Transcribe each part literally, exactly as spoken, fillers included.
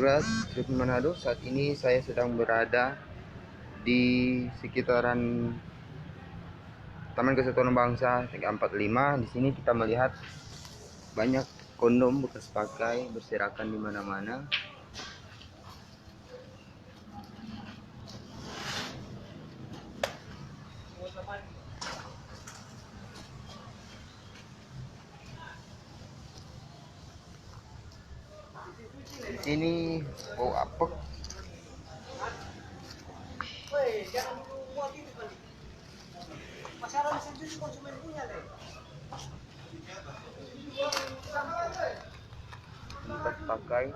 Tribun Manado, saat ini saya sedang berada di sekitaran Taman Kesatuan Bangsa tiga empat lima. Di sini kita melihat banyak kondom bekas pakai berserakan di mana-mana. Di sini bau apek. Tempat pakai.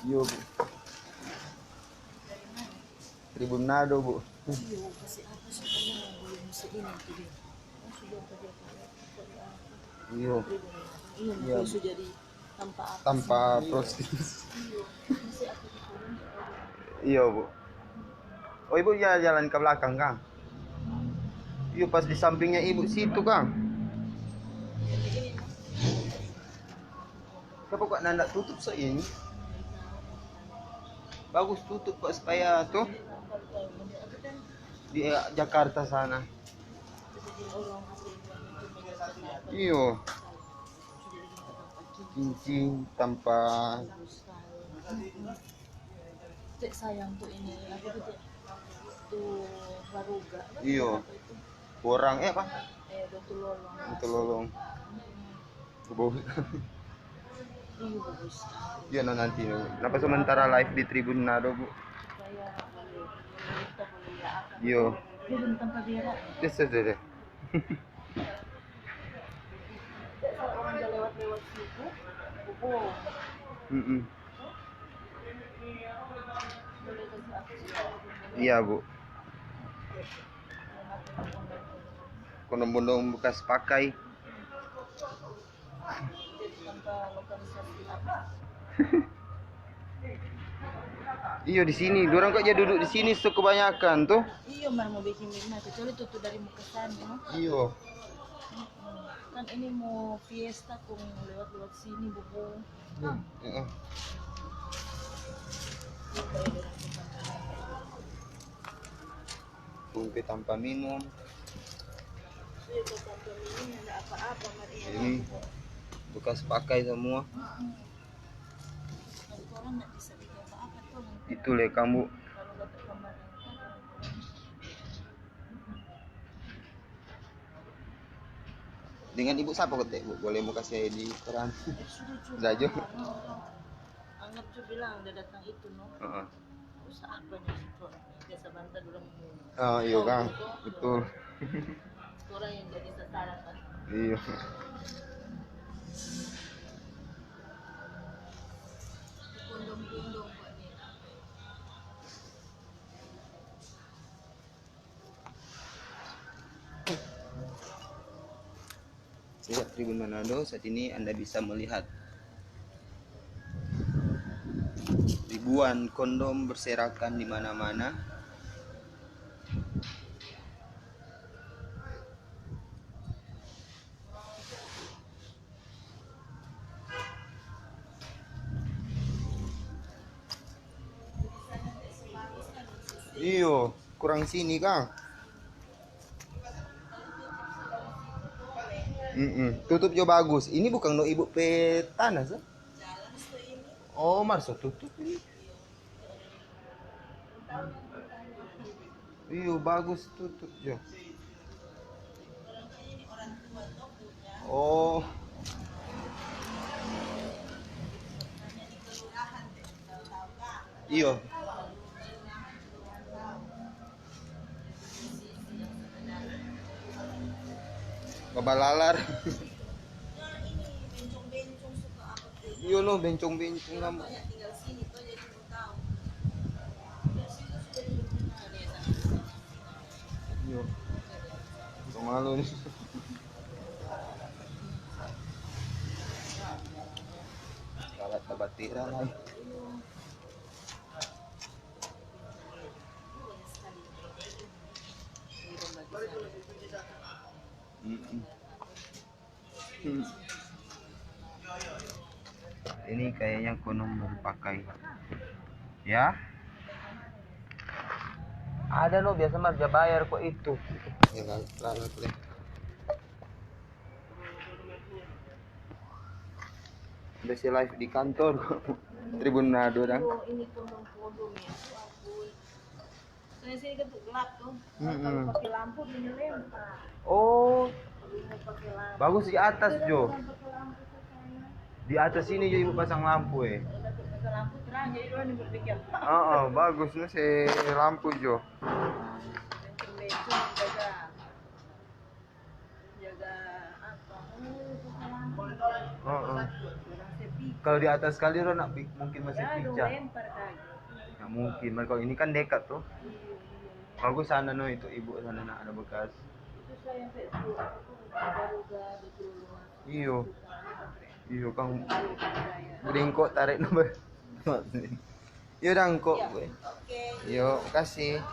Iyo, Bu. Tribun Manado, Bu. Iyo, kasi apa supaya boleh musim ini tu dia. Oh, sudah kerja apa? Iyo. Tribun Manado. Iyo, iya, so jadi tanpa apa tanpa sih? Prostitusi. Iyo. Kasi apa tu? Iyo, Bu. Oh, Ibu ya jalan ke belakang, kang? Iyo, pas di sampingnya Ibu situ, kang. Kenapa kok nanda tutup so ini? Bagus tutup kok supaya tuh di, eh, Jakarta sana. Iyo. Cincin tanpa. Cek sayang tu ini, apa tu, Cek? Tu Baruga. Apa tu, iyo. Apa itu? Borang, eh, apa? Eh, Datu Lolong. Datu Lolong. Mm-mm. Bau. Iyo, bagus. Iyo, no, nanti. Napa sementara live di Tribun Manado, Bu? Supaya boleh, kita boleh ya, apa? Iyo. Dia belum tanpa berak. Yes, yes, yes, yes. Orang ja lewat-lewat situ, oh. Mm-mm. Iya, Bu. Kondom-kondom bekas pakai. Jadi tanpa lokalisasi apa? Iyo, di sini. Dorang kok ja duduk di sini so kebanyakan tuh. Iyo, mar mo bikin begini, kecuali tutu dari muka sana, no? Iyo. Mm-mm. Kan ini mo fiesta kong lewat-lewat sini, Bobo. Hmm, heeh. Kong pe tampa minum. Iya, kong tampa minum, nda apa-apa, mar ini. Ini bekas pakai semua. Mm-mm. Itu le kamu. Dengan ibu sapa kote, Bu? Boleh mo kasi di koran. Eh, sudah juga. Sudah juga. Anggap tu bilang ada datang itu, no. Heeh. Terus apa nih itu? Biasa bantar dulu. Oh, iya, Kang. Betul. Orang yang jadi sasaran, kan? Iya. Kondom-kondom kok nih. Lihat Tribun Manado, saat ini Anda bisa melihat ribu Ribuan kondom berserakan di mana-mana. Iyo, kurang sini, kang. Mm-mm. Tutup jo bagus. Ini bukan no ibu pe tanah, sa? Oh, mar so tutup ini. Iyo, bagus, tutup jo. Oh. Iyo. Babalalar. Iyo no, bencong-bencong lama. Iyo. Pemalu ni. Kalat tabatira lai. Mm-mm. Hmm. Ini kayaknya konon mau dipakai. Ya. Ada no, biasa mar ja bayar kok itu. Ya, lalat leh. Biasa live di kantor. Tribun Nado dang. Oh, ini konon-konon ya. Soalnya sini kan tuh gelap tuh. Mm-mm. Kalau pakai lampu, dia lempar. Oh. Kalau mau pakai lampu. Bagus di atas, Jo. Kalau pakai lampu tuh kayaknya. Di atas sini, Jo, ibu pasang lampu, eh. Kalau pakai lampu terang, jadi orang yang berpikir. Heeh, bagus, no, se lampu, Jo. Bencong-bencong jaga. Jaga apa? Oh, jaga lampu. Heeh. Orang sepi. Kalau di atas kali, orang nak bi-, mungkin masih. Ya, dong pica. Lempar kali. Nggak mungkin, mar kalau ini kan dekat tuh. Iya, iya. Bagus sana no, itu ibu sana nak ada bekas. Itu saya sampai tu, apa tu, baru ga betul. Iyo. Iyo, kang. Bringko tarik nomor. Iyo, dang, kok. Iya. Oke. Iyo, makasih.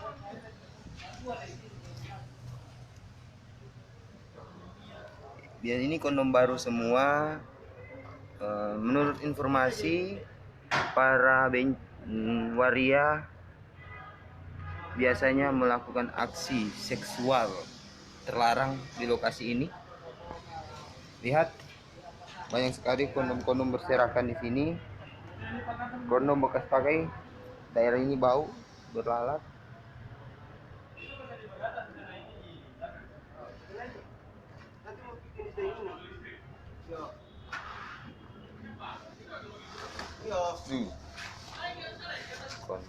Biar ini kondom baru semua. Eh, menurut informasi, para ben-, mm, waria biasanya melakukan aksi seksual terlarang di lokasi ini. Lihat, banyak sekali kondom-kondom berserakan di sini. Kondom bekas pakai, daerah ini bau, berlalat. Hmm. Kon-,